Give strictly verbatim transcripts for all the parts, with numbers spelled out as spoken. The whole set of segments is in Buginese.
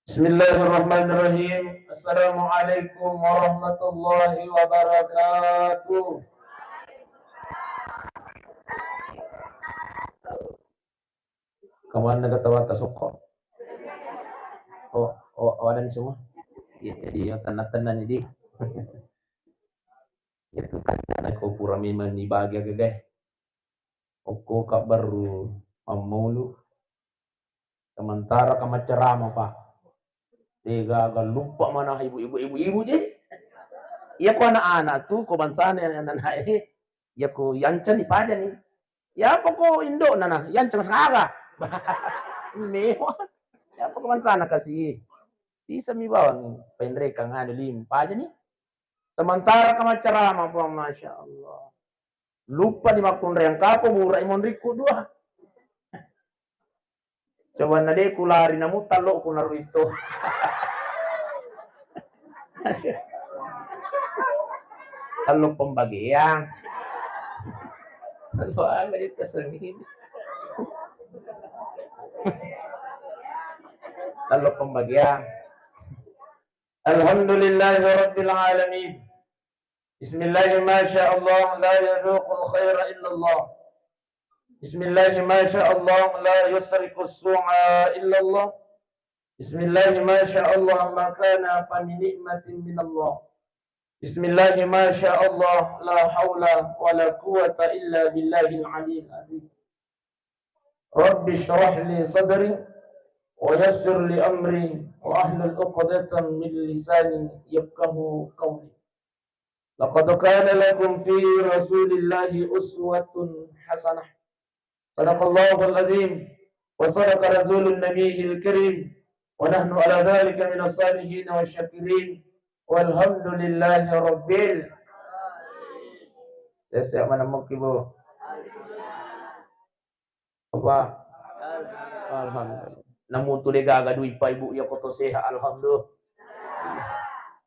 Bismillahirrahmanirrahim. Assalamualaikum warahmatullahi wabarakatuh. Kamuanna ketawa tasokko. Oh, oh, awadan semua. Iya, jadi ya tenang-tenang ini. Itu kan ada kau pura memang ni bahagia gede. Okko ka baru mammulu. Sementara ka maccarama, Pak. Degaga lupa mana ibu-ibu, ibu-ibu je. Iya ko anak-anak tu, ko bangsana anak-anak e. Iya ko yancani paja ni. Ya apa ko indo nana, yancang saga. Mewa. Ya apa ko bangsana kasi. Bisa mi bawang penrekang anu lim paja ni. Sementara ka maccarama, Pak, Masya Allah. Lupa ni makkunraiang kapo, burai monrikku dua. Coba na de kulari namu tallo ku naruito. Tallo pembagian. Tallo aga di tasengin. Tallo pembagian. Alhamdulillahirabbil alamin. Bismillah, masya Allah, la yadzuqul khaira illallah. Bismillah, masya Allah, la yusrikus su'a illallah. Bismillah, masya Allah, ma kana fa min ni'matin minallah. Bismillah, masya Allah, la haula wa la quwwata illa billahil aliyil azim. Rabbi shrah li sadri wa yassir li amri wa ahlul uqdatan min lisani yafqahu qawli. Laqad kana lakum fi Rasulillahi uswatun hasanah. Sadaqallahul azim wa sadaqa rasulun nabiyil karim wa nahnu ala dzalika minas salihin wasyakirin walhamdulillahi rabbil. Sehat-sehat mana mungkin, Bu? Apa? Alhamdulillah. Namu tu de gaga duit, Pak Ibu, ya koto sehat, alhamdulillah.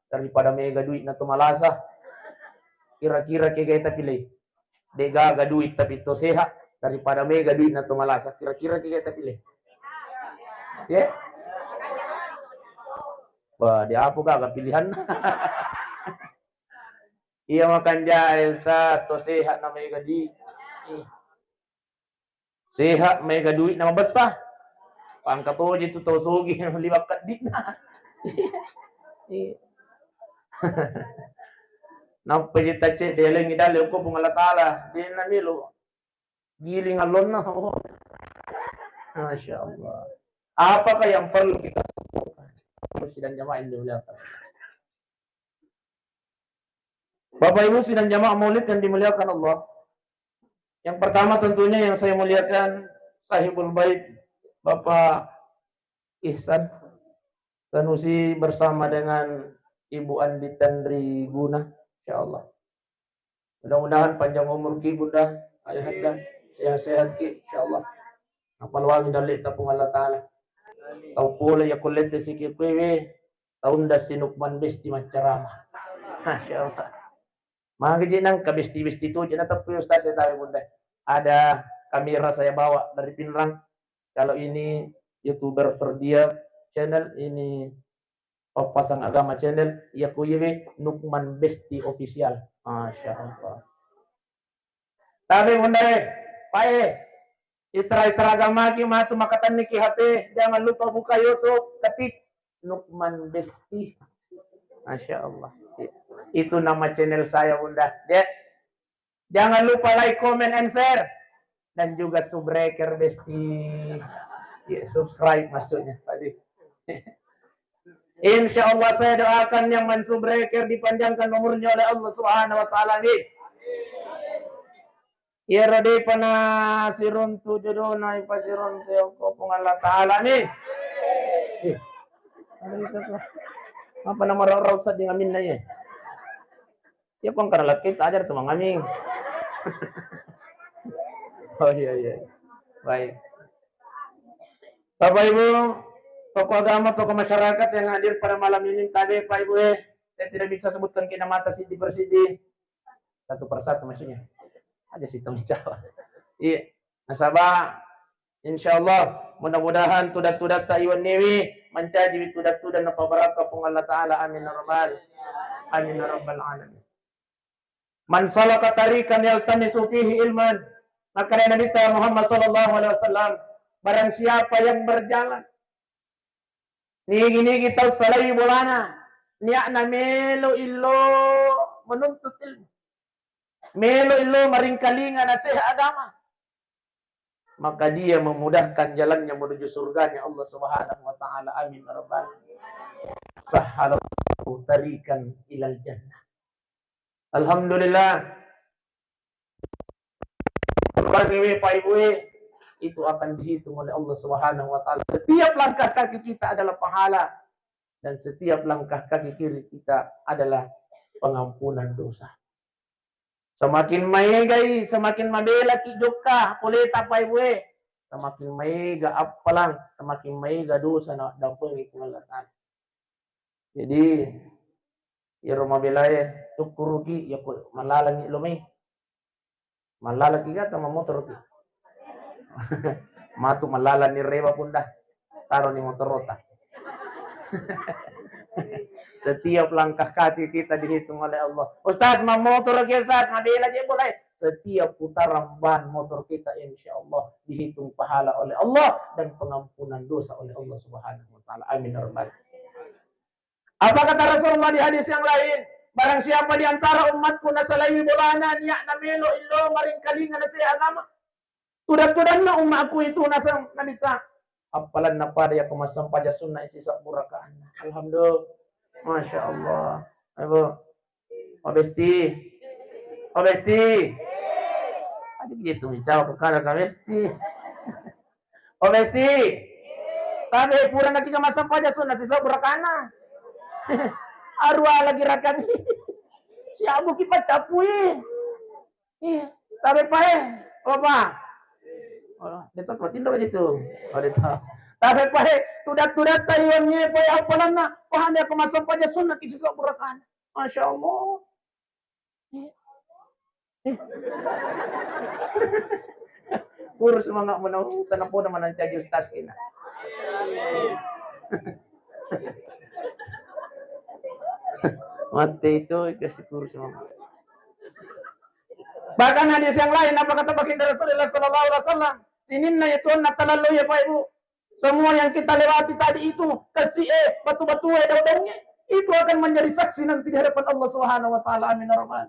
Daripada mega duit na to malasa. Kira-kira ke gae tapi le. De gaga duit tapi to sehat daripada mega duit na to malasa. Kira-kira ke gae tapi le. Ya? Wah, dia apa gaga pilihan? Iya makan jahe, Ustaz, to sehat na mega duit. Ih. Sehat, mega duit na mabessa. Pangka toje tu tau sogi liwakka duitna. Iya. Nappa je tacce delengi dalle ko Puang Allah Taala, de na melo giling allonna. Oh. Masya Allah. Apakah yang perlu kita lakukan? Sidang jamaah yang dimuliakan. Bapak Ibu sidang jamaah maulid yang dimuliakan Allah. Yang pertama tentunya yang saya muliakan Sahibul Bait Bapak Ihsan Sanusi bersama dengan Ibu Andi Tanri Guna, insyaallah. Mudah-mudahan panjang umur ki Bunda, Ayahanda, sehat-sehat ki insyaallah. Napaluangi dalle ta Puang Allah Taala. Tau pole ya kullette siki kuewe, taunda si Nukman Besti maccarama. Masya Allah. Magi ji nangka besti-besti tu je na teppu Ustaz saya tahu Bunda. Ada kamera saya bawa dari Pinrang. Kalau ini YouTuber Ferdia channel, ini Pappasan Agama channel, iya ku yewe Nukman Besti Official. Masya Allah. Tabe Bunda e, pae, istirahat-istirahat agamaki matu makatenniki H P, jangan lupa buka YouTube, ketik Nukman Besti. Masya Allah. Itu nama channel saya Bunda. Ya. Jangan lupa like, comment, and share. Dan juga subscribe Besti. Ya, subscribe maksudnya tadi. Insya Allah saya doakan yang mansubscribe dipanjangkan umurnya oleh Allah Subhanahu wa Ta'ala. Amin. Iyaro depa nasiruntu jodona, ipasiruntu yokko Puang Allah Ta'ala ni. Eh, apa nama rau-rau seddi aminna ye? Ya pong karena laki tajar tu mangaming. Oh iya iya. Baik. Bapak Ibu, tokoh agama, tokoh masyarakat yang hadir pada malam ini, tadi Pak Ibu eh, saya tidak bisa sebutkan kena mata sidi persidi. Satu persatu maksudnya. Aja sih temen Jawa. Iya. Nasaba, insyaallah, mudah-mudahan tudat-tudatta iwenniwi mancaji tudang-tudang napabarakka Puang Allah Ta'ala. Amin ya rabbal, amin ya rabbal alamin. Man salaka tariqan yaltamisu fihi ilman. Maka Nabi Muhammad sallallahu alaihi wasallam, barang siapa yang berjalan, nigi-nigi tau salai bolana, niatna melo illo menuntut ilmu, melo illo maringkalinga nasihat agama, maka dia memudahkan jalannya menuju surganya Allah Subhanahu wa Ta'ala. Amin ya rabbal. Sahhalahu tariqan ilal jannah. Alhamdulillah. Bagi we, Pak Ibu, eh, itu akan dihitung oleh Allah Subhanahu wa Ta'ala. Setiap langkah kaki kita adalah pahala, dan setiap langkah kaki kiri kita adalah pengampunan dosa. Semakin maegai, semakin mabelaki jokka poleta, Pak Ibu, eh, semakin maega appalang, semakin maega dosa na dampengi Puang Allah Ta'ala. Jadi, iyaro mabelae, sukkuruki, iyako mallalangi lo mai. Mallalaki ga atau mammotoroki? Matu mallalani rewa punda. Taroni motorota. Setiap langkah kaki kita dihitung oleh Allah. Ustaz, mammotoroki, Ustaz, mabela je boleh. Setiap putaran ban motor kita, insya Allah dihitung pahala oleh Allah dan pengampunan dosa oleh Allah Subhanahu wa Ta'ala. Amin ya rabbal. Apa kata Rasulullah di hadis yang lain? Barang siapa di antara umatku nasalaiwi bolana, niatna melo illo maringkalinga nasihat agama, tudang-tudanna umatku itu, naseng Nabitta, appalanna pada yako massempajang sunna isi sabbu rakaanna. Alhamdulillah. Masya Allah. Ayo, Bu. O Besti. O Besti. Aja gitu, jawab perkara Kak Besti. O Besti. Tabe pura naki massempajang sunna sisa burakana. Arua lagi rakami. Siabu ki paccapui. Iya, tabe pae. Apa? Oh, dia tahu tindak aja tuh. Oh, dia tahu. Tabe pae, tudat-tudat taiwannya pae apalanna. Paham ya, aku massempajang sunna ki sisa burakana. Masya Allah. Eh. Eh. Kurus semangat menau, tanah pona manancaji ustaz kena. Mati itu, kasih kurus semangat. Bahkan hadis yang lain, apa kata baginda Rasulullah sallallahu alaihi wasallam? Sininna itu na talallo ya, Pak Ibu. Semua yang kita lewati tadi itu, kesi e, batu-batu e, daun-daun e, itu akan menjadi saksi nanti di hadapan Allah Subhanahu wa Ta'ala. Amin ya rabbal.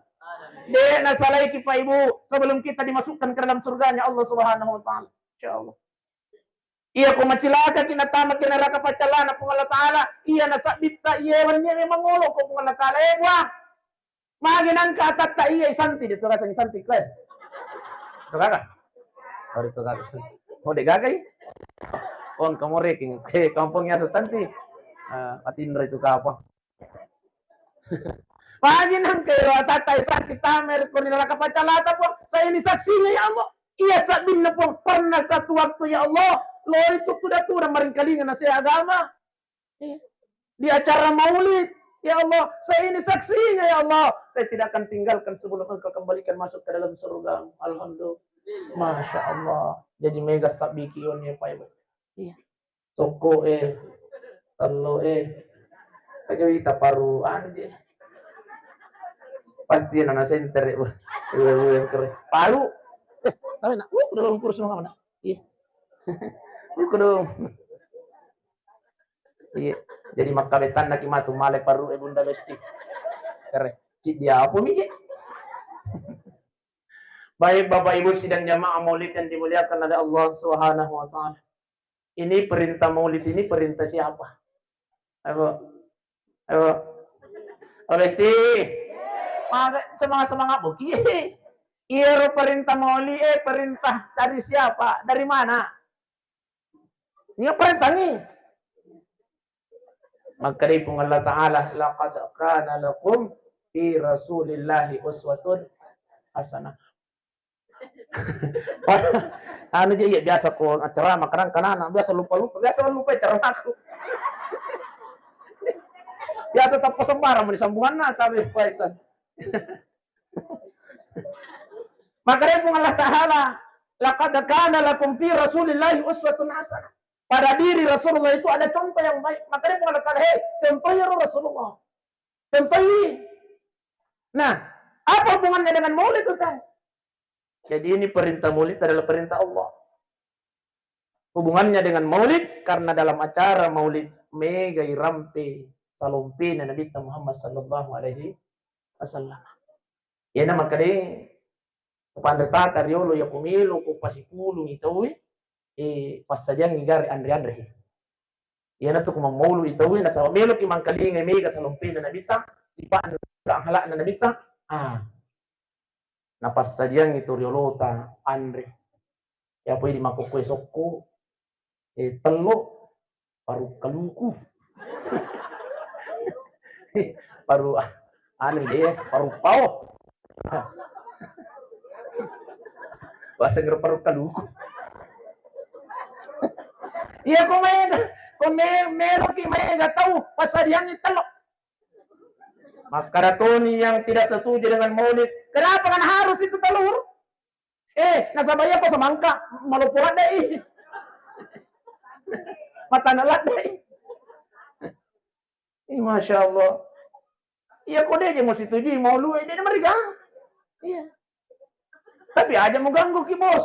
De nasalaiki, Pak Ibu, sebelum kita dimasukkan ke dalam surganya Allah Subhanahu wa Ta'ala. Insya Allah. Iya, ko macilaka ki natama ki neraka paccalana Puang Allah Ta'ala, iya nasabbitta, iya wenni memang ngolo ko Puang Allah Ta'ala. Eh, Puang, magi nangka atatta iya isanti, de tu rasa isanti kue. Tu kaka. Oh, itu kaka. Oh, de gaga i. Oh, kamu reking. Eh, kampung ya santi. Ah, atinra itu kapa. Magi nangka ero atatta isanti tamer ko ni neraka paccalata, Puang. Saya ini saksinya, ya Allah. Iya sabbinna, Puang. Pernah satu waktu, ya Allah, lo itu kuda-kuda maringkalinga nasihat agama. Iya. Di acara maulid, ya Allah, saya ini saksinya, ya Allah, saya tidak akan tinggalkan sebelum Engkau kembalikan masuk ke dalam surga. Alhamdulillah. Masya Allah. Jadi mega sabbiki on ya, Pak Ibu. Iya. Toko eh, tello eh. Aja wita paru anu je. Pasti nana senter ya, Bu. Paru. Eh, tapi nak, uh, udah kurus semua mana? Iya. Uku dong. Iya. Jadi makkabetanna ki matu male parru e Bunda Besti. Kere. Cik dia apa mi je? Baik Bapak Ibu sidang jamaah maulid yang dimuliakan oleh Allah Subhanahu wa Ta'ala. Ini perintah maulid ini perintah siapa? Ayo. Ayo. Oh, Besti. Maka semangat-semangat boki. Iyaro perintah mauli, eh, perintah dari siapa? Dari mana? Ini perintah nih. Maka dari Puang Allah Ta'ala, "Laqad kana lakum fi Rasulillahi uswatun hasanah." Anu je, iya, biasa ko acara makanan kanana, biasa lupa-lupa, biasa lupa acara aku. Biasa tappa sembarang meni sambunganna, tapi Paisan. Maka dari Puang Allah Ta'ala, "Laqad kana lakum fi Rasulillahi uswatun hasanah." Pada diri Rasulullah itu ada contoh yang baik. Makanya bukan kata, "Hei, contohnya Rasulullah. Contohi." Nah, apa hubungannya dengan maulid, Ustaz? Jadi ini perintah maulid adalah perintah Allah. Hubungannya dengan maulid, karena dalam acara maulid mega irampe salompena Nabitta Muhammad sallallahu alaihi wasallam. Iyana makkedai, panre tata riolo, iya ko melo ko pasipulungi tauwe, eh, passadiangi gare anre-anre. Iyanatu ko mammaulu i tauwe, nasaba meloki mangkalingai mega salompena Nabitta, sipa'na, akhlakna Nabitta. Ah. Napassadiangi tu riolota anre. Iya pole di makkokkoe sokko, eh, tello, paru kaluku. Paru, ah, anu deh, paru pao. Bahasa ngero paru kaluku. Iya, ko maega, ko me-, meloki maega tau, passadiangi tello. Makkeda toni yang tidak setuju dengan maulid, kenapa kan harus itu telur? Eh, nasaba iya ko semangka, maloppo ladde i. Matana ladde i. Ih, Masya Allah. Iya, ko de je mau setujui maulid, de mariga. Iya. Tapi aja mau ganggu ki, Bos.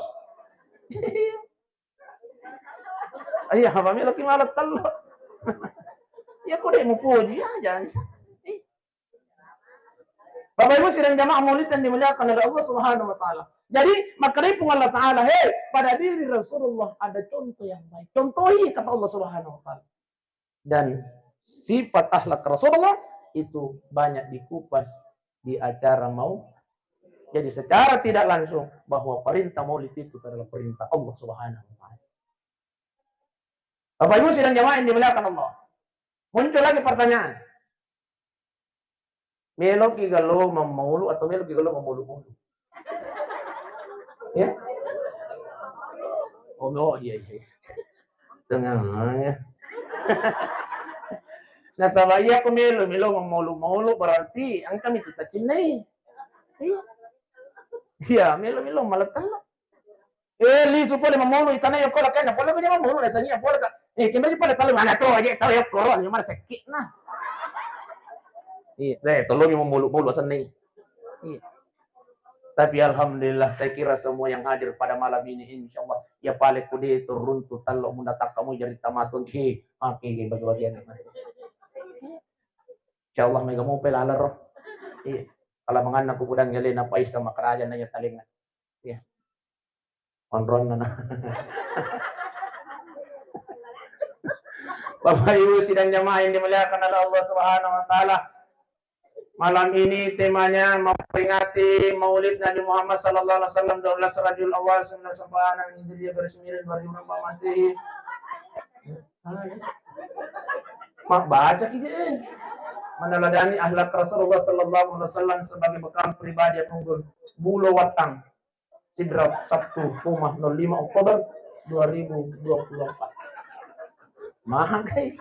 Iya, apa melo ki malat tello. Iya, ko de mau puji aja. Ih. Bapak Ibu sidang jamaah maulid yang dimuliakan oleh Allah Subhanahu wa Ta'ala. Jadi, makkedai Puang Allah Ta'ala, "Hei, pada diri Rasulullah ada contoh yang baik. Contohi," kata Allah Subhanahu wa Ta'ala. Dan sifat akhlak Rasulullah itu banyak dikupas di acara mau. Jadi, secara tidak langsung bahwa perintah maulid itu adalah perintah Allah Subhanahu wa Ta'ala. Bapak Ibu sidang jamaah yang dimuliakan Allah, muncul lagi pertanyaan. Meloki galo mammaulu atau meloki galo mammaulu-ulu? Ya? Oh, oh, iya, iya. Tengah, ya. Nasaba iya ko melo, melo mammaulu-maulu berarti engka mi kita cinnai. Iya. Iya, melo, melo malatang. Eh, lisu pole mammaulu, itana yokko lakkainna pole ko jama maulu, nasengi pole ka. Eh, kimbaji pole talo mana to aja tau yokko ro, mana sakit nah. Iya, eh, tolongi mammaulu-maulu asenna. Iya. Tapi alhamdulillah, saya kira semua yang hadir pada malam ini, insya Allah, ya pale kude turun tu talo munda takkamu jari tamatun ki, oke, bagi-bagian. Insya Allah mega mau pelala roh. Iya. Kalau menganna ku budang yale na paisa makaraja na ya talenga. Iya. Onronna na. Bapak Ibu sidang jamaah yang dimuliakan oleh Allah Subhanahu wa Taala, malam ini temanya memperingati Maulid Nabi Muhammad sallallahu alaihi wasallam, dua belas Rabiul Awal sembilan sembilan Hijriah, garis miring dua ribu empat Masehi. Mak baca ki je. Meneladani akhlak Rasulullah sallallahu alaihi wasallam sebagai bekal pribadi yang unggul. Bulo Watang. Sidrap, Sabtu, Puma, nol lima Oktober dua ribu dua puluh empat. Magai.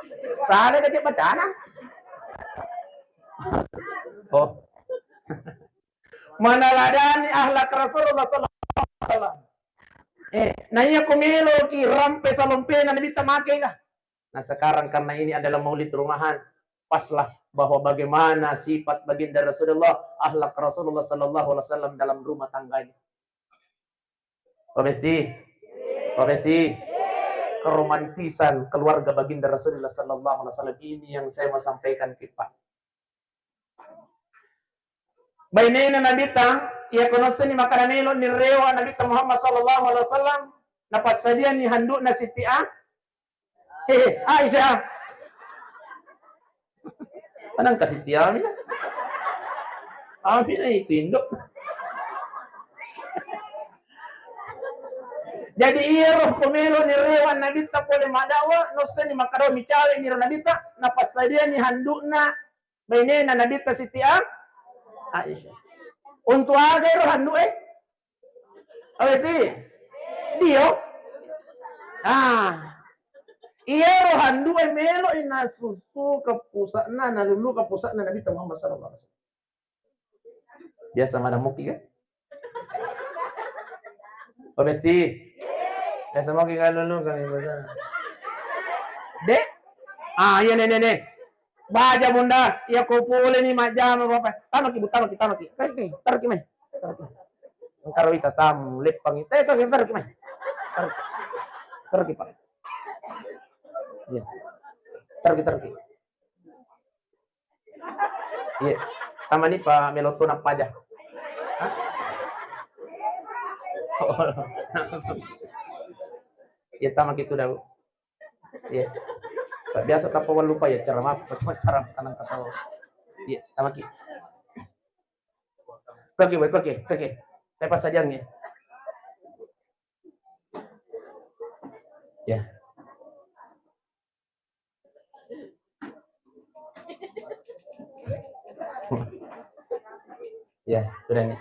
Salah aja bacana. Oh. Meneladani akhlak Rasulullah sallallahu alaihi wasallam. Eh, nah iya ko melo ki rampe salompena Nabitta make ga? Nah, sekarang karena ini adalah maulid rumahan, paslah bahwa bagaimana sifat baginda Rasulullah, akhlak Rasulullah sallallahu alaihi wasallam dalam rumah tangganya. Pak Besti, Pak Besti, keromantisan keluarga baginda Rasulullah sallallahu alaihi wasallam ini yang saya mau sampaikan ke Pak. Bainena Nabitta, iya kono seni makkada melo ni rewa Nabitta Muhammad sallallahu alaihi wasallam, napassadiani handukna Siti A-, eh, Aisyah. Anang kasih tiang ya. Amin itu induk. Jadi iya roh ko melo ni rewa Nabitta pole madawa, nosseni makkada micawe ni ro Nabitta, napassadiani handukna bainena Nabitta Siti A-, Aisyah. Untuk aga ero handu e? Apa sih? Dio. Ah. Iya ro handu e melo ina susu ke pusatna, nalulu ke pusatna Nabitta Muhammad sallallahu alaihi wasallam. Biasa mana muki kan? Pak Besti. Biasa muki kan lulu kan ibu sana. De? Ah, iya, ne, ne, ne. Baja, Bunda, iya ko pole ni majjama, Bapak. Tamaki, Bu, tamaki, tamaki. Taruki, taruki mai. Taruki. Engkaro ita tamu, leppangi. Taruki, taruki mai. Taruki. Taruki, Pak. Iya. Taruki, taruki. Iya. Tamani pa meloto nappaja. Hah? Iya, tamaki tu dau. Iya. Biasa tappa lupa ya cara maaf, cara tanang ketawa. Iya, tamaki. Oke, oke, oke, oke. Saya pas saja nih. Ya. Ya, sudah nih.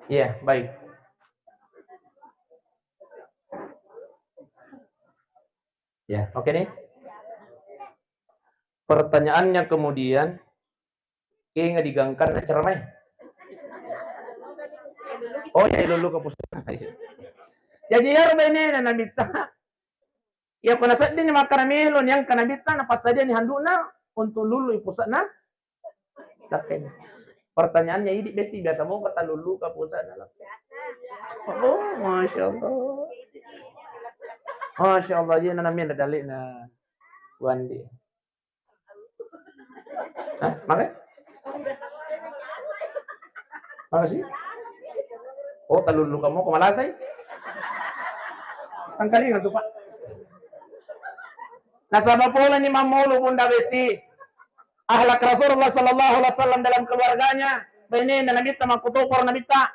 Iya, baik. Ya, oke nih. Pertanyaannya kemudian, kenga digangkan acara mai? Oh ya, lulu ke pusat. Jadi, ya, Nabitta, iya, ko nasedding makkeda melo ni engka Nabitta, napassadiani handukna untuk lulu i pusatna. Tapi pertanyaannya, idi besti biasa mau kata lulu ke pusatna. Oh, masya Allah. Masya Allah, iya, nanamin dalilna Wandi. Hah? Maka? Maka sih? Oh, talullu kamu ko malasai? Tangkalinga tu, Pak. Nasaba pole ni mammulu Bunda Besti. Akhlak Rasulullah sallallahu alaihi wasallam dalam keluarganya. Bainena Nabitta, makkutoparo Nabitta.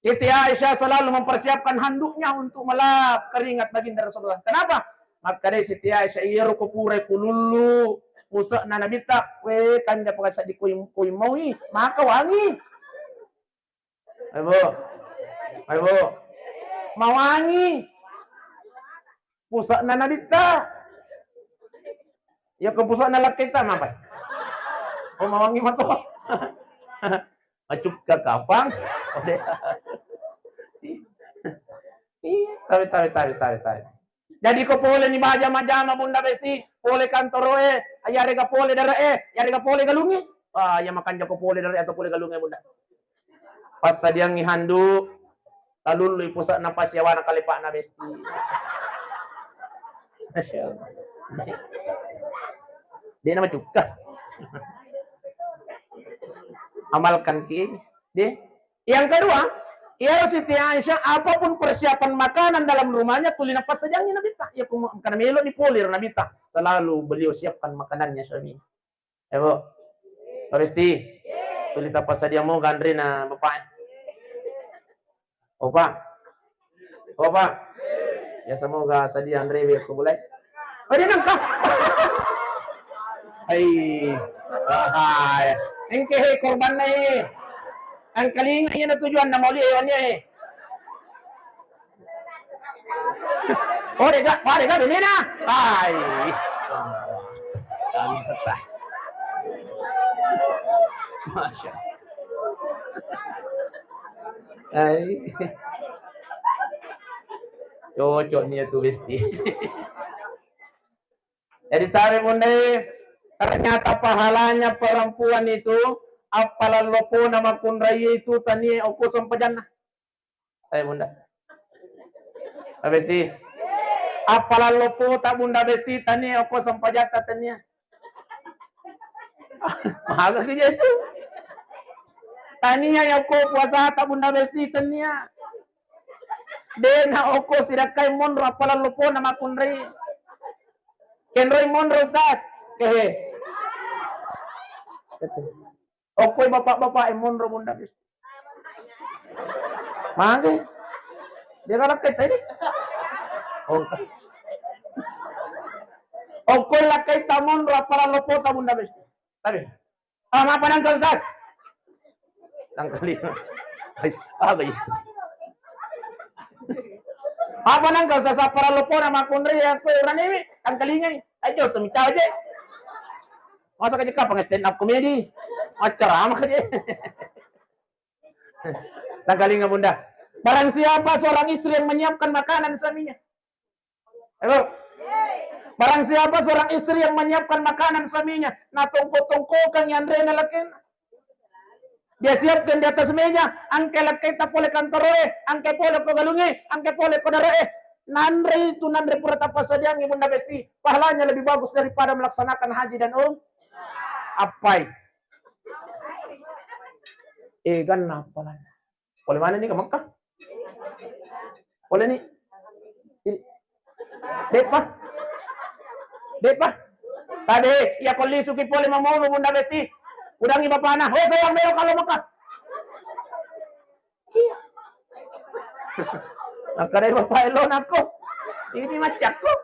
Siti Aisyah selalu mempersiapkan handuknya untuk melap keringat baginda Rasulullah. Kenapa? Makkedai Siti Aisyah, "Iyaro ko purai kulullu puse'na Nabitta, we, kanja pakasaddi koi, koi maui, maka wangi." Ayo, Bu. Ayo, Bu. Mawangi. Puse'na Nabitta. Ya, ko puse'na lakkaitta, mapai? Oh, mawangi mato. Macukka kapang. Iya, tabe, tabe, tabe, tabe, tabe. Jadi, ko pole ni baja majama Bunda Besti, pole kantoro e, yarega pole dare e, yarega pole galungi. Ah, ya makanja ko pole dare atau pole galungi, Bunda. Passadiangngi handuk, talullui puse'na pasiawana kalepa'na Besti. Masya Allah. De'na macukka. Amalkan ki. De. Yang kedua, iyaro Siti Aisyah, apapun persiapan makanan dalam rumahnya, tuli napassadiangngi Nabitta. Ya, karena melo ni pole ro Nabitta, selalu beliau siapkan makanannya suami. Eh, Bu. Pak Besti. Tuli tapassadia moga anrena Bapak. Oh, Pak. Oh, Pak. Ya, semoga sadia anrewe ko mulai. Oh, dia nangka. Hai. Hai. Engke he korbanna he. Angkalinga iya na tujuanna mauli hewannya he. Oh, dega, wah, dega, benena. Hai. Masya Allah. Hai. Cocok nia tu, Besti. Jadi, tabe, Bunda, ternyata pahalanya perempuan itu, appalalopona makkunrai itu tania okko sempajanna. Eh, Bunda. Pak Besti. Appalalopota Bunda Besti tania okko sempajatta tania. Maga ki itu. Tania ya okko puasata Bunda Besti tania. De'na okko sidakkai monro appalalopona makkunrai. Kenroi monro, Ustaz. Kehe. Okkoi bapak-bapak e monro Bunda Besti. Mage. Dia galak kita ini. Oh. Okkoi lakkaita monro appalalopota Bunda Besti. Tapi, ah, maaf, nangka, Ustaz. Tangkali. Apa ya? Apa nangka, Ustaz, appalalopona makkunrai ya, ko uraniwi, tangkalingai. Ayo, tu micawa je. Masa kaje kapang stand up comedy? Macerama kaje. Tangkalinga, Bunda. Barang siapa seorang istri yang menyiapkan makanan suaminya. Halo. Barang siapa seorang istri yang menyiapkan makanan suaminya, natongko-tongkokang yanrena lakena. Dia siapkan di atas meja, angke lakketa pole kantoroe, angke pole ko galunge, angke pole ko daroe. Nanre itu, nanre pura tapassadiangi, Bunda Besti. Pahalanya lebih bagus daripada melaksanakan haji dan um-, apai. Eh, ganna apa lana? Pole mana ni ke Mekah? Pole ni? Depa? Depa? Tadi, iya ko lisuki pole mamono, Bunda Besti. Udangi bapana. Oh, sayang, melo kalau Mekah. Iya. Maka dari bapak elo nako. Ini macakku.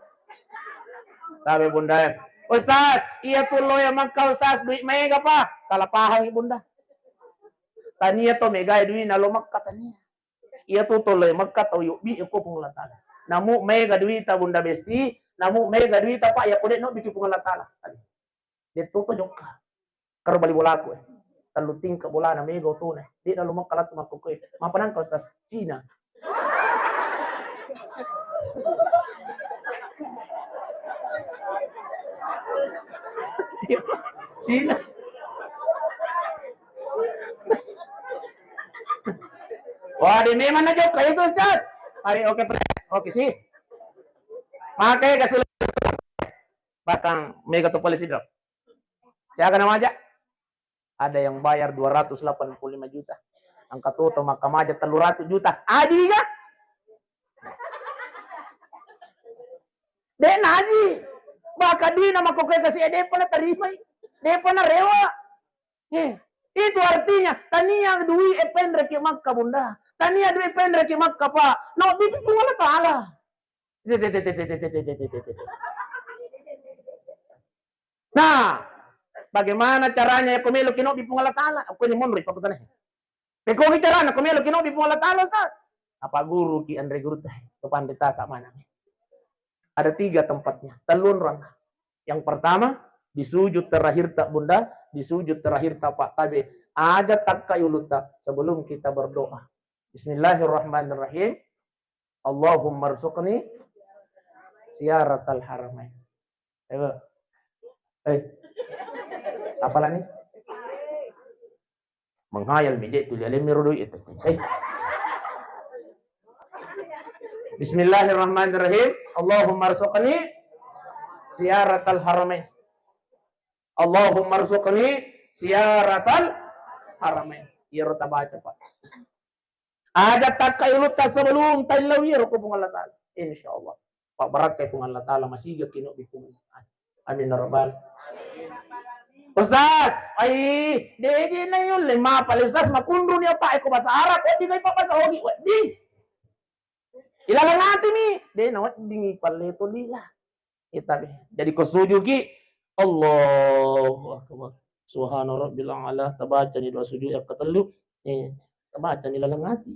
Tapi Bunda, Ustaz, iya tu lo ya Mekah, Ustaz, duit mega, Pak. Salah paham, Bunda. Tania to mega duit na lo Mekah, tania. Iya tu tollo e Mekka tau yobbi e ko Puang Allah Taala. Namu mega duita Bunda Besti, namu mega duita Pak, ya ko de no biki Puang Allah Taala. De to to jokka. Karo bali bolaku e. Tellu tingka bolana mega otona. De na lo Mekka latu makko koe. Mapanangka Ustaz Cina. Cina. Wah, di memang na jokka itu, Ustaz. Hari oke, pre. Oke sih. Pakai kasih bahkan mega to polisi dok. Siaga nama aja? Ada yang bayar dua ratus delapan puluh lima juta. Angka toto maka maja tellu ratus juta. Aji ga? De naji. Baka dina mako koe kasi e depa na tarimai. Depa na rewa. Eh, itu artinya tania dui e penre ki Makka, Bunda. Tania dui e penre ki Makka, Pak. No bipi Puang Allah Taala. Nah, bagaimana caranya ya ko melo ki no bi Puang Allah Taala? Aku ini monro ipakutana. Pekogi carana ko melo ki no bi Puang Allah Taala, Ustaz? Apa guru ki anre guru teh? Kepanre taka mana? Ada tiga tempatnya. Telun rang. Yang pertama, di sujud terakhir tak Bunda, di sujud terakhir tak Pak Tabe. Aja takka yulutta sebelum kita berdoa. Bismillahirrahmanirrahim. Allahumma rzuqni ziyaratal haramain. Ayo. Eh. Apalagi? Menghayal mi, Dek, tuli alemi ro doi itu. Eh. Bismillahirrahmanirrahim. Allahumma rzuqni ziyaratal haramain. Allahumma rzuqni ziyaratal haramain. Iyaro tabaca, Pak. Aja takka yulutta sebelum taillau iyaro ko Puang Allah Taala. Insyaallah. Pabbarakkai Puang Allah Taala, masiga kino bi Puang. Amin ya rabbal. Ustaz, ai, de, de na yulle mapale Ustaz, makunru ni apa eko bahasa Arab, wedding ai pa bahasa Ogi, wedding. Ilalang ati mi, de na wedding palle to lila. Ita be. Jadi ko sujuki, Allahu Akbar. Subhana Rabbil A'la, tabaca ni doa sujud yang ketellu, eh, tabaca ni lalang ati.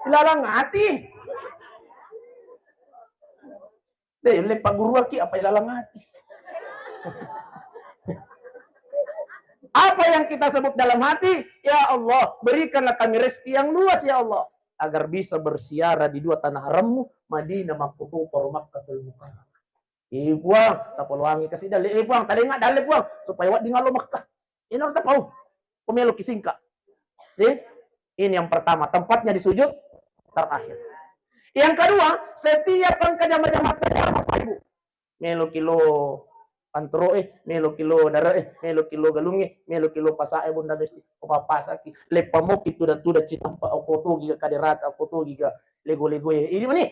Ilalang ati. Deh, le pagguruaki apa ilalang ati. Apa yang kita sebut dalam hati? Ya Allah, berikanlah kami rezeki yang luas ya Allah, agar bisa berziarah di dua tanah harammu, Madinah Makkutupa, Makkatul Mukarramah. Eh Puang, tapoloangi kasi dalle, eh Puang, talenga dalle Puang, supaya wedding allo Makkah. Ini orang tapau. Pemilu kisingka. Eh? Ini yang pertama, tempatnya di sujud terakhir. Yang kedua, setiap engka jama-jama tajama, Pak Ibu. Melo kilo pantoro eh, melo kilo dara eh, melo kilo galung eh, melo kilo pasa eh, Bunda Besti. Ko papasaki, leppa moki tuda-tuda citampa, oko togi ga kaderata, oko togi ga lego-lego eh. Ini mani.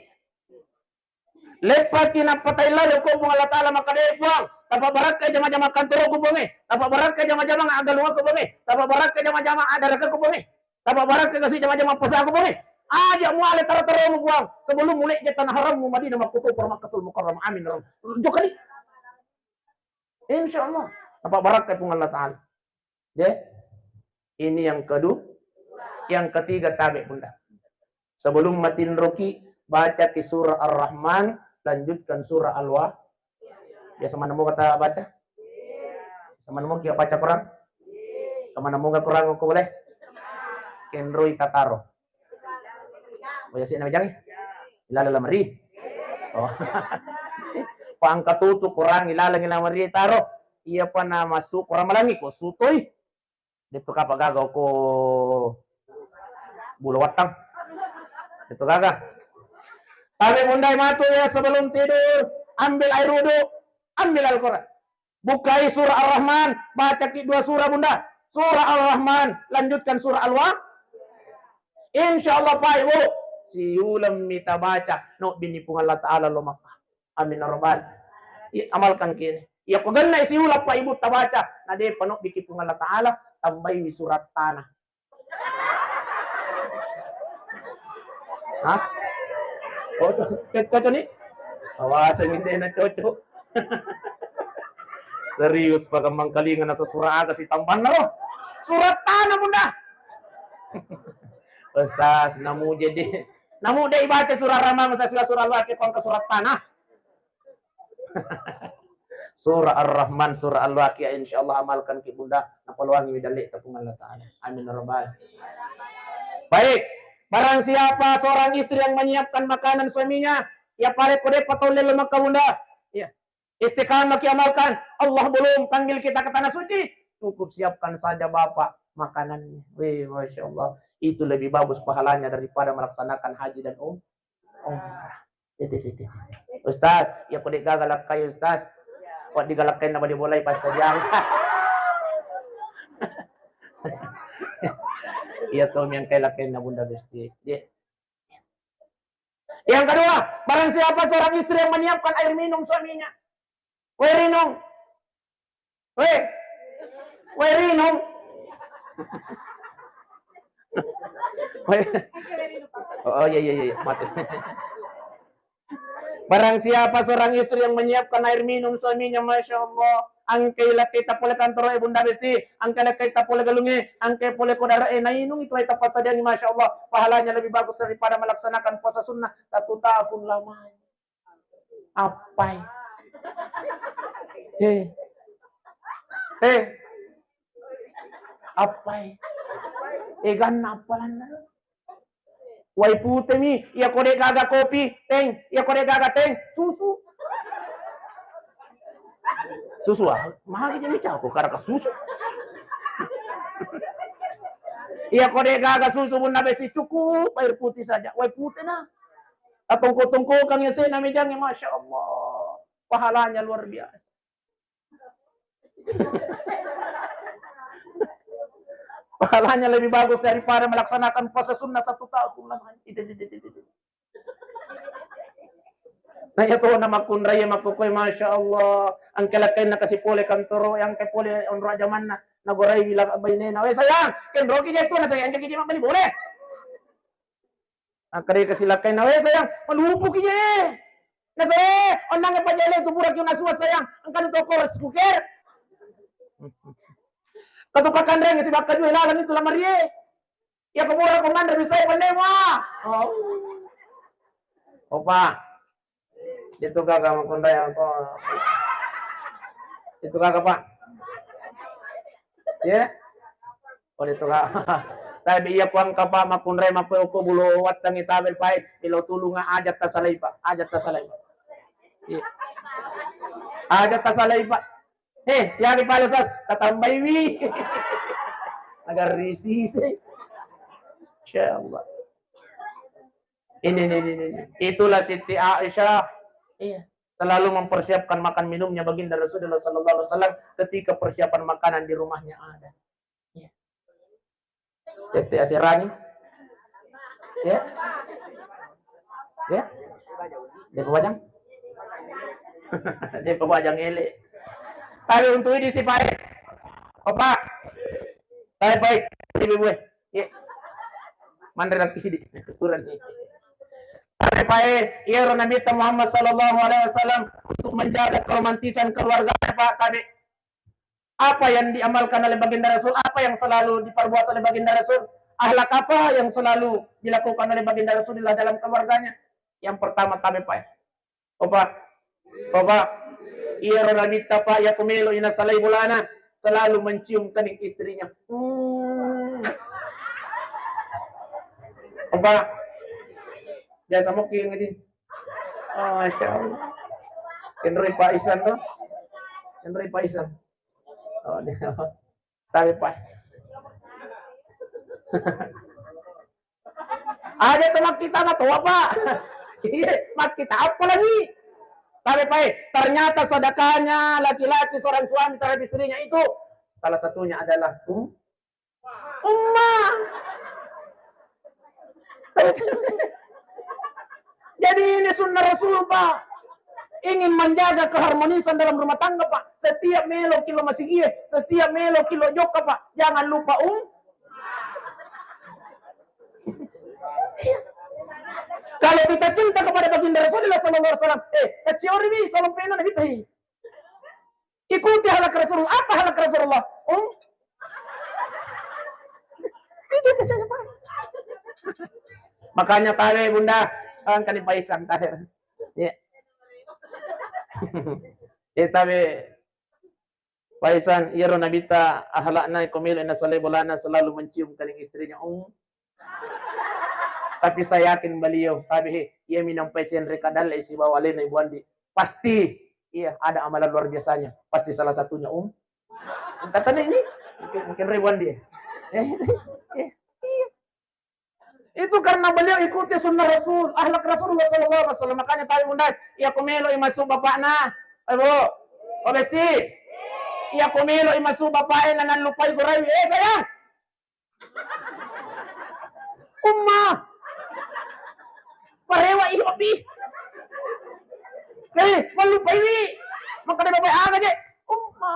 Leppaki nappa taillau ko Puang Allah Taala makkeda, "Eh Puang, tapabarakkai jama-jama kantoroku Puang e, tapabarakkai jama-jama agalungku Puang e, tapabarakkai jama-jama adarakaku Puang e, tapabarakkai kasi jama-jama pasaku Puang e." Aja muale taro-taromu Puang, sebelum mulai je tanah harammu Madinah Makkutupa Makkatul Mukarramah. Amin. Jokali. Insya Allah. Tapabarakkai Puang Allah Taala. Ya. Ini yang kedua. Yang ketiga tabe Bunda. Sebelum matinroki, baca ki surah Ar-Rahman, lanjutkan surah Al-Wa. Biasa mana mau kata baca? Sama nemu ki baca Quran? Kemana moga Quran ko boleh? Kenroi tataro. Oh ya, sih, nama jangan. Ilala lamari. Oh. Pangka tutu Quran ilala lamari taro. Iya pa na masuk Quran malangi ko sutoi. Detto kapa gaga ko bulu wattang. Detto gaga. Tapi bundai matu ya sebelum tidur, ambil air wudhu, ambil Al-Quran. Bukai surah Ar-Rahman, baca ki dua surah bunda. Surah Ar-Rahman, lanjutkan surah Al-Wa. Insya Allah Pak Ibu, siuleng mita baca, no bini Puang Allah Ta'ala lo maka. Amin ya rabbal. Iya, amalkan kini. Iya, ko genna siuleng Pak Ibu tabaca, na de panok biki Puang Allah Ta'ala, tambaiwi surat tanah. Hah? Oh, cocok nih? Awas, ini na cocok. Serius, pakamang kalinga nasa surah aga si tambanna, roh. Surat tanah, bunda. Ustaz, namu jadi, namu de ibaca surah Rahman, saya surah Allah, ke surat tanah. Surah Ar-Rahman, surah Al-Waqiah, insya Allah amalkan ki bunda, napaluangi mi dalle tepung Allah Ta'ala. Amin ya rabbal. Baik, barang siapa seorang istri yang menyiapkan makanan suaminya, ya pale ko depa tau lelo maka bunda, ya istiqamah ki amalkan. Allah belum panggil kita ke tanah suci, cukup siapkan saja bapak makanannya. Wih, masya Allah, itu lebih bagus pahalanya daripada melaksanakan haji dan um-, umrah. Titi, titi. Ustaz, iya ko de gaga lakkai Ustaz. Ko digalakkai na bali bolai pas tajang. Iya to mi engkai lakkai na bunda besti. Iya. Yang kedua, barang siapa seorang istri yang menyiapkan air minum suaminya. Weh, rinung. Weh. Weh, rinung. Weh. Oh, oh, iya, iya, iya, iya. Mati. Barang siapa seorang istri yang menyiapkan air minum suaminya, masya Allah, angkai lakkai tapole kantoro e bunda besti, angkai lakkai tapole galunge, angkai pole kodara e nainung itu air tapassadiangi, masya Allah, pahalanya lebih bagus daripada melaksanakan puasa sunnah satu tahun lamanya. Appai. Eh. Eh. Appai. Eh, ganna appalanna. Wai pute mi, iya ko de gaga kopi, teng, iya ko de gaga teng, susu. Susu ah, magi jadi cako karaka susu. Iya ko de gaga susu bunda besi cukup air putih saja. Wai pute na. Tatongko-tongkokang ya sena mejangnge, masya Allah. Pahalanya luar biasa. Pahalanya lebih bagus daripada melaksanakan puasa sunnah satu tahun lamanya. Itu, itu, itu, itu. Nah, iya to na makkunrai makkukkoe, masya Allah. Angke lakkainna kasi pole kantoro, angke pole onro jamanna. Nagorai wila bainena. Weh sayang, kenroki je tu na sayang, jadi je mabbali boleh. Akkeda kasi lakkainna, "Weh sayang, malupuki je. Nasare, onnang pajale tu pura ki nasua sayang, engka tu toko reskuker." Katu pakanreng si bakka jue lalang itu lamarie. Ya ko pura ko manre bisa pande wa. Oh. Opa. Itu gaga makkunrai ko. Itu gaga, Pak. Ya. Oh, itu gaga. Tapi iya kuang kapa makkunrai mape oko bulo wattangi tabel pai. Bilo tulunga aja tasalai, Pak. Aja tasalai, Pak. Iya. Aja tasalai, Pak. Eh, ya di pale sas tatambai wi. Agar risi sih. Insya Allah. Ini, ini, ini, ini. Itulah Siti Aisyah. Iya. Selalu mempersiapkan makan minumnya baginda Rasulullah sallallahu alaihi wasallam ketika persiapan makanan di rumahnya ada. Iya. Tette aserani. Ya. Ya. Dia pabajang. Dia pabajang ele. Tapi untuk ini si Pak. Opa. Tapi baik. Ibu gue. Iya. Manre lagi sidi. Kurang. Tapi pae, iyaro Nabi Muhammad sallallahu alaihi wasallam untuk menjaga keromantisan keluarganya, Pak, tabe. Apa yang diamalkan oleh Baginda Rasul? Apa yang selalu diperbuat oleh Baginda Rasul? Akhlak apa yang selalu dilakukan oleh Baginda Rasulullah dalam keluarganya? Yang pertama, tabe, Pak. Opa, opa, iyaro Nabitta, Pak, iya ko melo i nasalai bolana, selalu mencium kening istrinya. Hmm. Apa? Biasa mungkin ini. Oh, Masya Allah. Kenroi Pak Isan tuh. Kenroi Pak Isan. Oh, dia. Tapi, Pak. Ada teman kita mah tua, Pak. Iya, mak kita apa lagi? Tapi, Pak, eh, ternyata sedekahnya laki-laki seorang suami terhadap istrinya itu salah satunya adalah um, Umma. Jadi ini sunnah Rasul, Pak. Ingin menjaga keharmonisan dalam rumah tangga, Pak. Setiap melo kilo masigie, setiap melo kilo jokka, Pak. Jangan lupa um. Kalau kita cinta kepada baginda Rasulullah sallallahu alaihi wasallam, eh, keciori mi salong pena Nabi tahi. Ikuti akhlak Rasulullah. Apa akhlak Rasulullah? Hmm? Makanya tabe, Bunda, kan kani Pak Isan tabe. Iya. Eh, tabe, Pak Isan, iyaro Nabitta akhlakna ko melo nasalai bolana selalu mencium kening istrinya. Hmm. Tapi saya yakin beliau, tapi he, iya minang paisen reka dalle sibawa alena Ibu Andi. Pasti, iya, ada amalan luar biasanya. Pasti salah satunya, um. Katanya ini, mungkin, mungkin Ibu Andi. Eh, eh, iya. Itu karena beliau ikuti sunnah Rasul, akhlak Rasulullah sallallahu alaihi wasallam. Makanya tahu, Bunda, iya ko melo imasu bapakna. Eh, Bu. Oh, Besti. Iya ko melo imasu bapakna, nan lupai gorai. Eh, sayang. Umma. Parewa i opi. Eh, mallupai wi. Makkeda bapak aga je. Umma.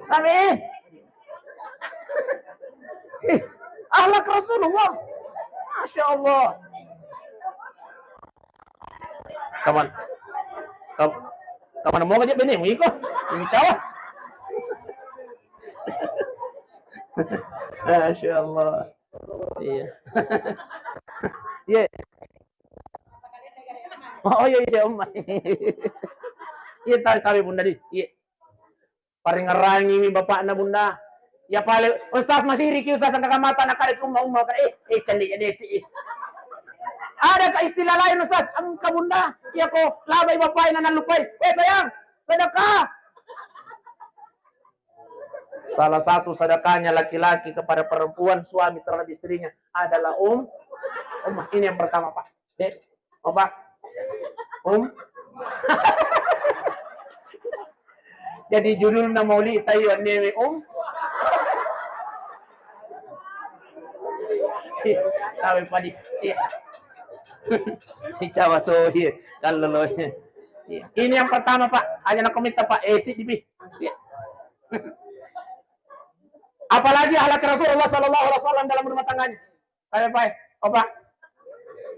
Tapi, eh, akhlak Rasulullah. Masya Allah. Kaman, kam-, kaman mau aja bene, mau iko. Insya Allah. Masya Allah. Iya. Iya. Oh, iya, iya, Om. Iya, tahu, tahu, Bunda, di. Iya. Paringerangi mi bapakna, Bunda. Ya pale, Ustaz, masiriki, Ustaz, angka mata anak kare umma, umma, eh, eh, candi jadi, eh. Ada ka istilah lain, Ustaz? Engka, Bunda. Ya ko, labai bapak, nana lupai. Eh, sayang, sedekah. Salah satu sedekahnya laki-laki kepada perempuan, suami terhadap istrinya adalah um, um. Ini yang pertama, Pak. Dek, Opa. Um. Jadi judulna mauli tayo newe um. Tawe padi. Iya. Dicawa to, iya. Kalau lo, iya. Ini yang pertama, Pak. Aja nak komita, Pak. Eh, si dibi. Iya. Apalagi akhlak Rasulullah sallallahu alaihi wasallam dalam rumah tangganya. Ayo, Pak. Opa.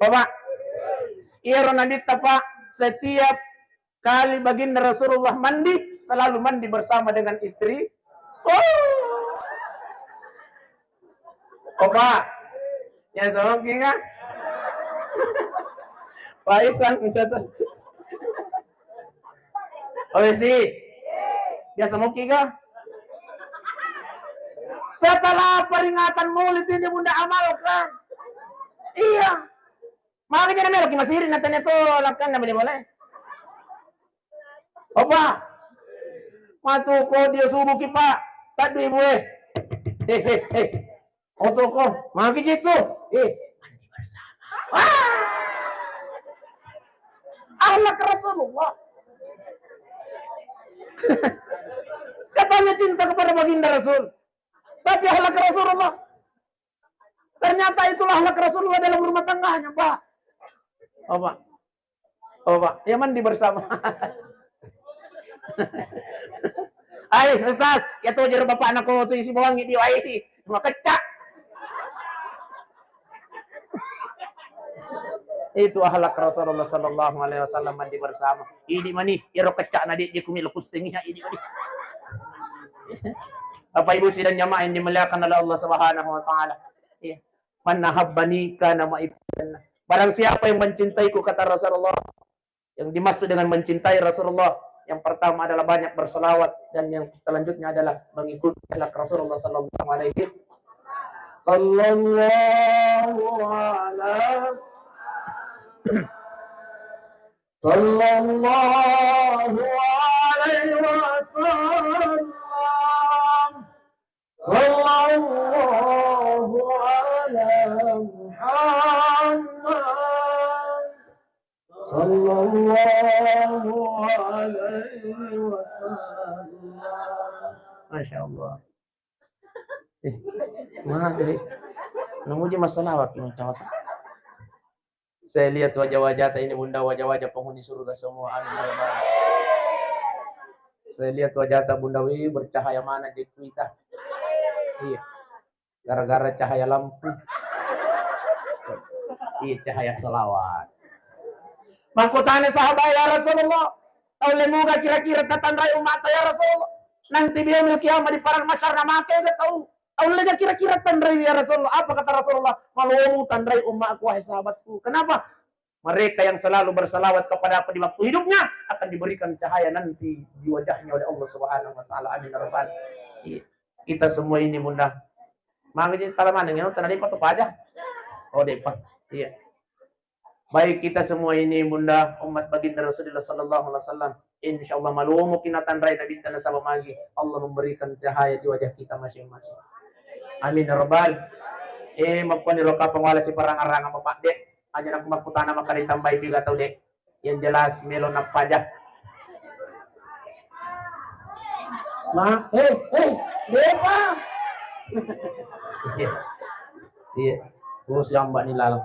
Opa. Iyaro Nabitta, Pak, setiap kali baginda Rasulullah mandi, selalu mandi bersama dengan istri. Oh. Opa. Ya, tolong, Kinga. Pak Isan, bisa, San. Oh, isi. Biasa moki kah? Setelah peringatan Maulid ini, Bunda, amalkan. Iya. Makanya namanya lagi masih irit, nanti itu lakukan namanya boleh. Opa. Matu ko dia subuh ki, Pak. Tadi, Bu, eh. Eh, eh, eh. Otoko, magi jitu. Eh, mandi bersama. Ah! Akhlak Rasulullah. Katanya cinta kepada baginda Rasul. Tapi akhlak Rasulullah. Ternyata itulah akhlak Rasulullah dalam rumah tangganya, Pak. Apa? Oh, Pak, ya mandi bersama. Ai, Ustaz, ya tuh jero bapak anak ko tuh isi bawangi dia, ai, makecak. Itu akhlak Rasulullah sallallahu alaihi wasallam mandi bersama. Ini mani, iro kecak nadi dia kumi lekus singi, ini mani. Bapak Ibu sidang jamaah yang dimuliakan oleh Allah Subhanahu wa Ta'ala. Iya. "Man ahabbani kana ma'i fil jannah." Barang siapa yang mencintaiku, kata Rasulullah. Yang dimaksud dengan mencintai Rasulullah, Yang pertama adalah banyak berselawat, dan yang selanjutnya adalah mengikuti akhlak Rasulullah sallallahu alaihi, sallallahu ala, sallallahu alaihi wasallam. Sallallahu ala Muhammad. Sallallahu alaihi wasallam. Masya Allah. Eh, mana deh? Namuji masalawat, mau cawat. Saya lihat wajah-wajahta ini, Bunda, wajah-wajah penghuni surga semua. Amin ya rabbal alamin. Saya lihat wajahta, Bunda, wih, bercahaya mana jekuita. Iya. Gara-gara cahaya lampu. Iya, cahaya salawat. Makkutana sahabat, "Ya Rasulullah, taulle muga kira-kira tatanrai ummata, ya Rasulullah? Nanti di yaumil qiyamah di padang mahsyar namake ga tau? Taulle ga kira-kira tanrai, ya Rasulullah?" Apa kata Rasulullah? "Malomu tanrai ummaku, wahai sahabatku." Kenapa? Mereka yang selalu bersalawat kepada aku di waktu hidupnya akan diberikan cahaya nanti di wajahnya oleh Allah Subhanahu wa Ta'ala. Amin ya rabbal. Iya. Kita semua ini, Bunda. Mangga jadi tala maneng, ya, tanah depa tu paja. Oh, depa. Iya. Baik, kita semua ini, Bunda, umat baginda Rasulullah sallallahu alaihi wasallam, insya Allah malumu kinatanrai Nabi tanah sama magi. Allah memberikan cahaya di wajah kita masing-masing. Amin ya rabbal. Eh, makkoni roka pengwala si parang-arang apa Pak Dek? Aja nak makkutana maka ditambahi tiga tau, Dek. Yang jelas melo nappaja. Ma, eh, eh, depa. Iya. Iya. Oh, siambak ni lalang.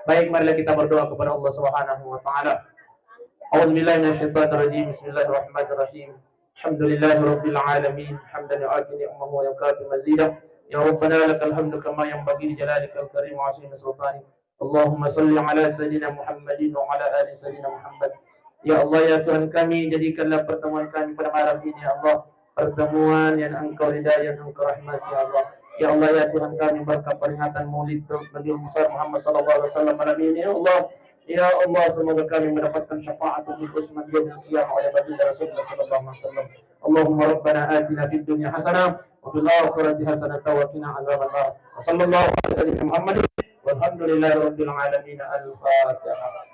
Baik, marilah kita berdoa kepada Allah Subhanahu wa Ta'ala. A'udzubillahi minasyaitonirrajim. Bismillahirrahmanirrahim. Alhamdulillahirabbil alamin. Hamdan yu'afi ni'amahu wa yukafi mazidah. Ya Rabbana lakal hamdu kama yanbaghi li jalalika al-karim wa azimi sultanik. Allahumma salli ala Sayyidina Muhammadin wa ala ali Sayyidina Muhammad. Ya Allah, ya Tuhan kami, jadikanlah pertemuan kami pada malam ini, ya Allah, pertemuan yang Engkau ridai, yang Engkau rahmati, ya Allah. Ya Allah, ya Tuhan kami, berkat peringatan Maulid Nabi besar Muhammad sallallahu alaihi wasallam malam ini, ya Allah. Ya Allah, semoga kami mendapatkan syafaat Nabi Usman di yaumil qiyamah oleh baginda Rasulullah sallallahu alaihi wasallam. Allahumma rabbana atina fid dunya hasanah wa fil akhirati hasanah wa qina azabannar. Wa sallallahu ala sayyidina Muhammadin walhamdulillahi rabbil alamin. Al-Fatihah.